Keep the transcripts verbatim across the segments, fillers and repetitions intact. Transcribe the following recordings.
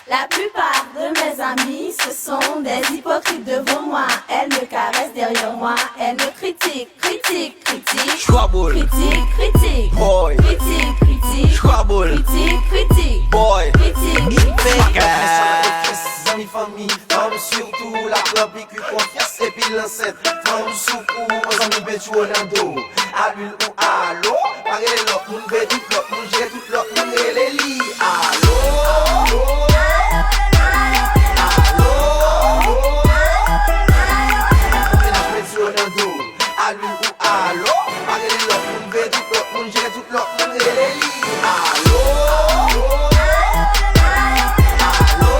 La plupart de mes amis, ce sont des hypocrites devant moi. Elles me caressent derrière moi, elles me critiquent, critiquent, critiquent. Trouble. Critique, critique. Boy. Critique, critique. Trouble. Critique, critique. Boy. Critique, critique. Zanmi, fanmi, fanm sitou, la pran piqûre konfyans epi l ansent. Fanm sou kou, yon zanmi penti w nan do. Alwil ou alo, pa rele lòt moun, vle tout lòt moun, jere tout lòt moun, rele li alo. Alo. Mennaj penti w nan do. Alwil ou alo, pa rele lòt moun, vle tout lòt moun, jere tout lòt moun, rele li alo. Alo.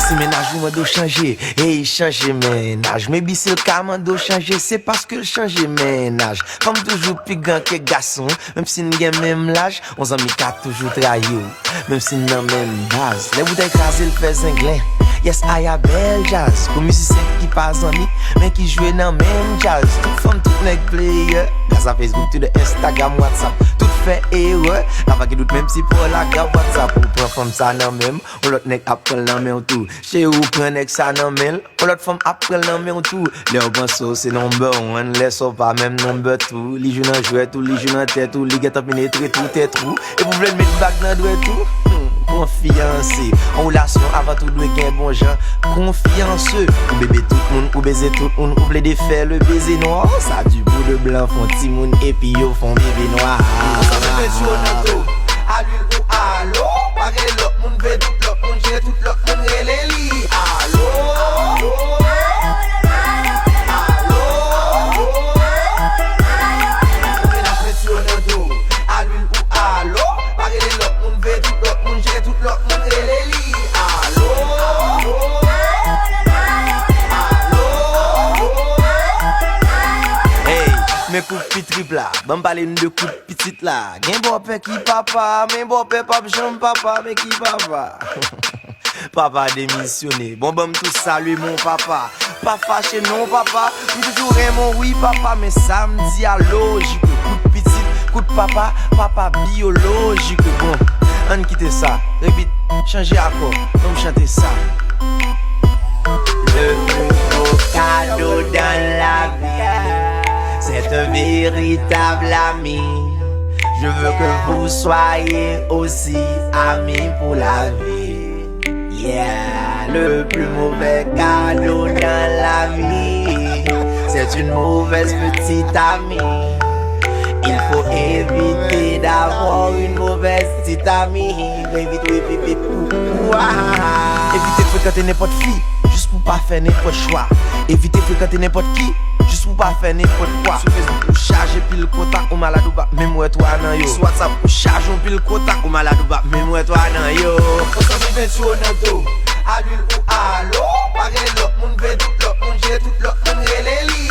Si mennaj ou mande w chanje, ey, chanje mennaj. Maybe si l ka mande w chanje, se paske l chanje mennaj. Fanm toujou pi gran ke gason, menm si n gen menm laj, yon zanmi ka toujou trayi w. Menm si n nan menm baz, lè boutèy kraze l fè zenglen. Yes, aya bèl djaz, pou mizisyen ki pa zanmi, men ki jwe nan menm djaz. Tout fanm, tout nèg player, gras a Facebook, Twitter, Instagram, WhatsApp, tout fè erè. Ka pa gen dout, menm si pa w la grab WhatsApp, ou pran fanm sa nan men m, yon lòt nèg ap pran l nan men w tou. Cheri, ou pran nèg sa nan men l, yon lòt fanm ap pran l nan men w tou. Lè w panse w se number one, lè sa w pa menm number two. Li jwe nan jwèt ou, li jwe nan tèt ou, li gentan penetre tou tèt ou. Epi w vle l met bag nan dwèt ou? Hmm, konfyanse. An relasyon, avan tou, dwe gen bon jan konfyans. Ou bebe tout moun, ou beze tout moun, ou plede fè le beze nwa. Sa di pou de blan fè yon timoun, epi yo fè yon bebe nwa. Sa se penti w nan do. Alwil ou alo, pa rele lòt moun, vle tout lòt moun, jere tout lòt moun, rele li alo. Alo. Mennaj penti w nan do. Alwil ou alo, pa rele lòt moun, vle tout lòt moun, jere tout lòt moun, rele li alo. Alo. Hey, men kout pitrip la, ban m pale n de kout pitit la. Gen bòpè ki papa, men bòpè p ap janm papa, men ki papa? Papa demisyone. Bon, ban m tou salye mon papa. Pa fache non, papa. M toujou renmen w, wi, papa. Men sa m di a lojik. Kout pitit, kout papa, papa byolojik. Bon, ann kite sa. Repit, chanje akò. Ban m chante sa. Le plus beau cadeau dans la vie, c'est un véritable ami. Je veux que vous soyez aussi amis pour la vie. Yeah, le plus mauvais cadeau dans la vie, c'est une mauvaise petite amie. Il faut éviter d'avoir une mauvaise petite amie. Evite, evite, evite, pou, pou, ah. Evite frekante nenpòt fi, jis pou pa fè nenpòt chwa. Evite frekante nenpòt ki, jis pou pa fè nenpòt kwa. Sou Facebook ou chaje pil kontak, ou malad ou p ap menm wè twa nan yo. Sou WhatsApp ou chaje yon pil kontak, ou malad ou p ap menm wè twa nan yo. Ou santi penti w nan do, alwil ou alo, pa rele lòt moun, vle tout lòt moun, jere tout lòt moun, rele li